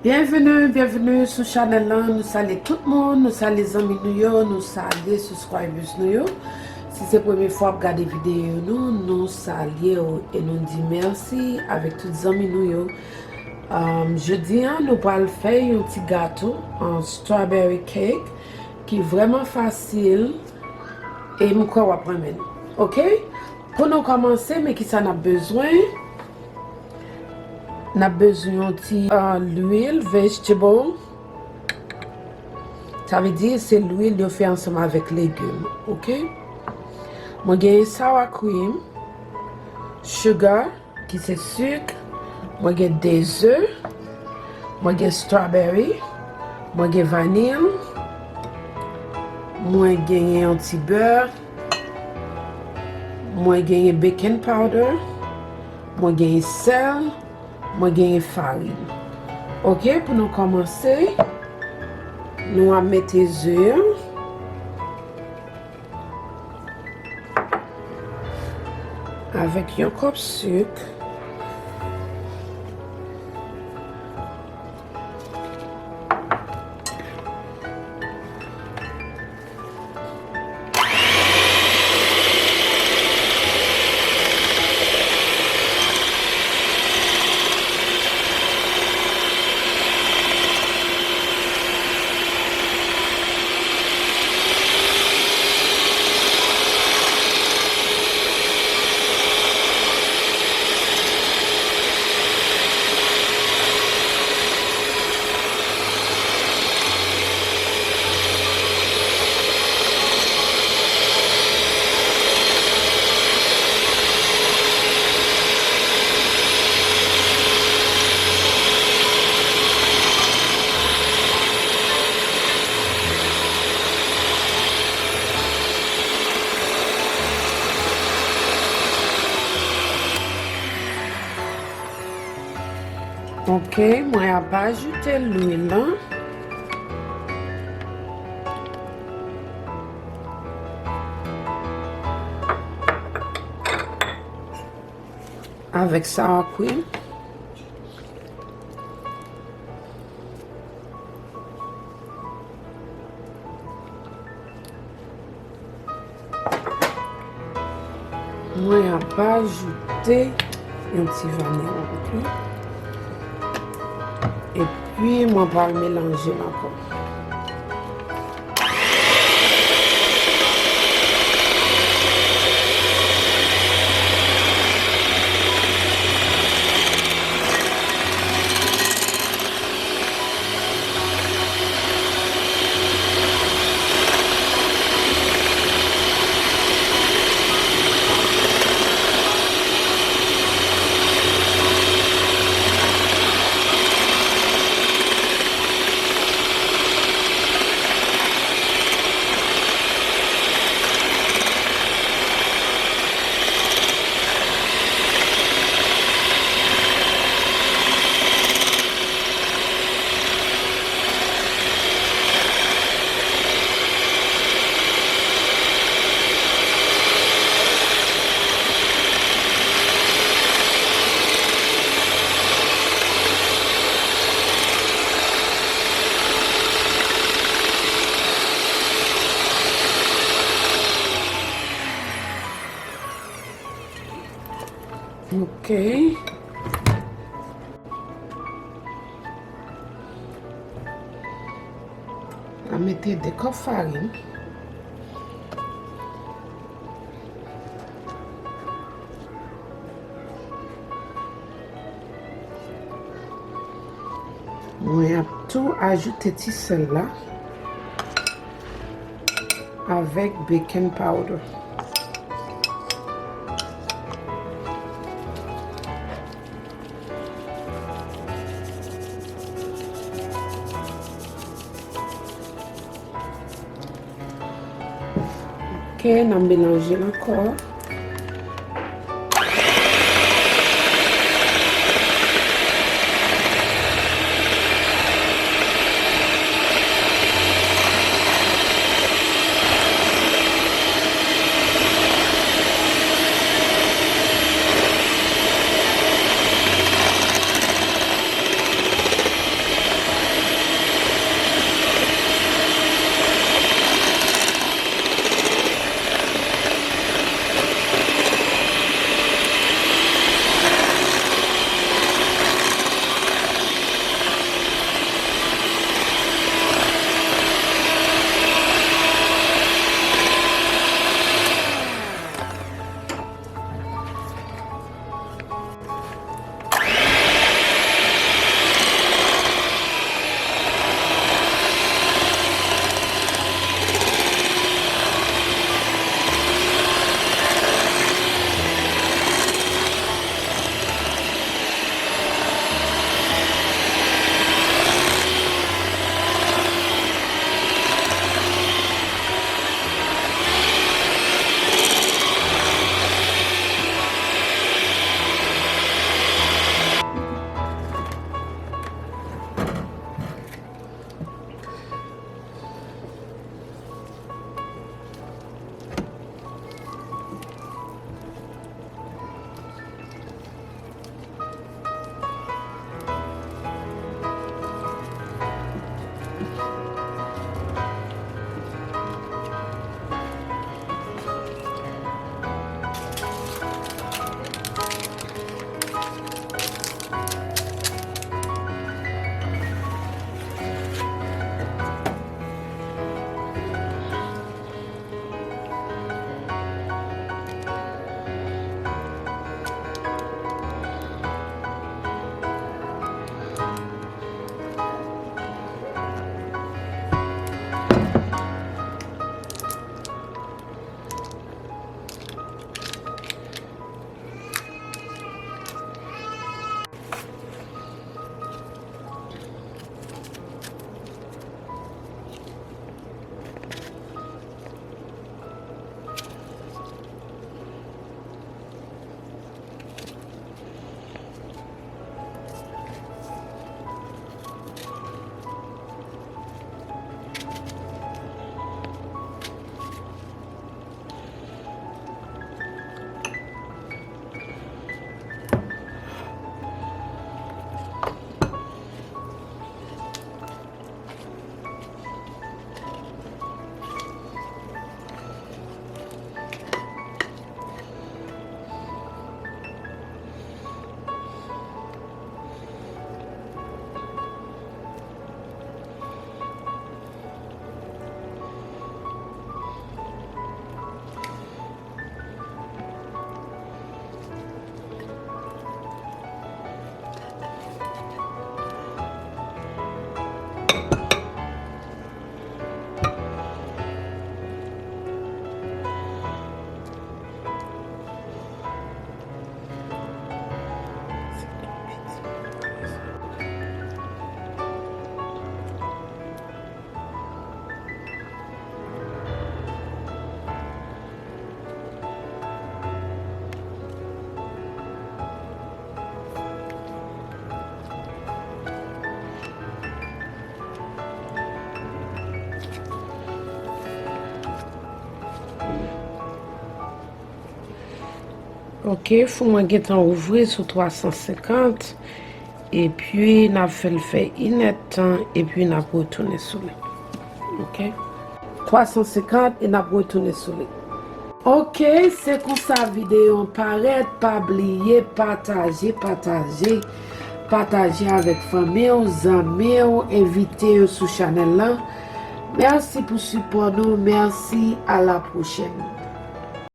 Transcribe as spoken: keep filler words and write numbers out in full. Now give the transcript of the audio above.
Byenveni, byenveni sou chanèl lan. Nou salye tout moun, nou salye zanmi nou yo, nou salye subscribers nou yo. Si se premye fwa w ap gade videyo nou, nou salye w e nou di mèsi avèk tout zanmi nou yo. Um, jodi a, nou pral fè yon ti gato, yon strawberry cake, ki vrèman fasil e m kwè w ap renmen l. Oke? Pou nou kòmanse, men kisa n ap bezwen? N ap bezwen yon ti, uh, lwil vegetable. Sa vle di se lwil yo fè ansanm avèk legim, oke? Mwen genyen sour cream, sugar, ki se sik, mwen gen de ze, mwen gen strawberry, mwen gen vanil, mwen genyen yon ti bè, mwen genyen baking powder, mwen genyen sèl, mwen genyen farin. Oke, pou nou kòmanse, nou ap mete ze a avèk yon kòp sik. Ok, mwen ap ajoute lwil lan. Avèk sour cream. Mwen ap ajoute yon ti vanilya. Epi mwen pral melanje l ankò. Ok. Mwen mete de kòp farin. Mwen ap tou ajoute ti sèl la avèk baking powder. Ok, n ap melanje l ankò. Ok, fou mwen gentan ouvri sou twa san senkant. Epi n ap fè l fè inèdtan, epi n ap retounen sou li. Ok? Twa san senkant e n ap retounen sou li. Ok, se konsa videyo an parèt. Pa bliye pataje, pataje, pataje avèk fanmi w, zanmi w, envite yo sou chanèl lan. Mèsi pou sipò nou. Mèsi, a la pwochèn.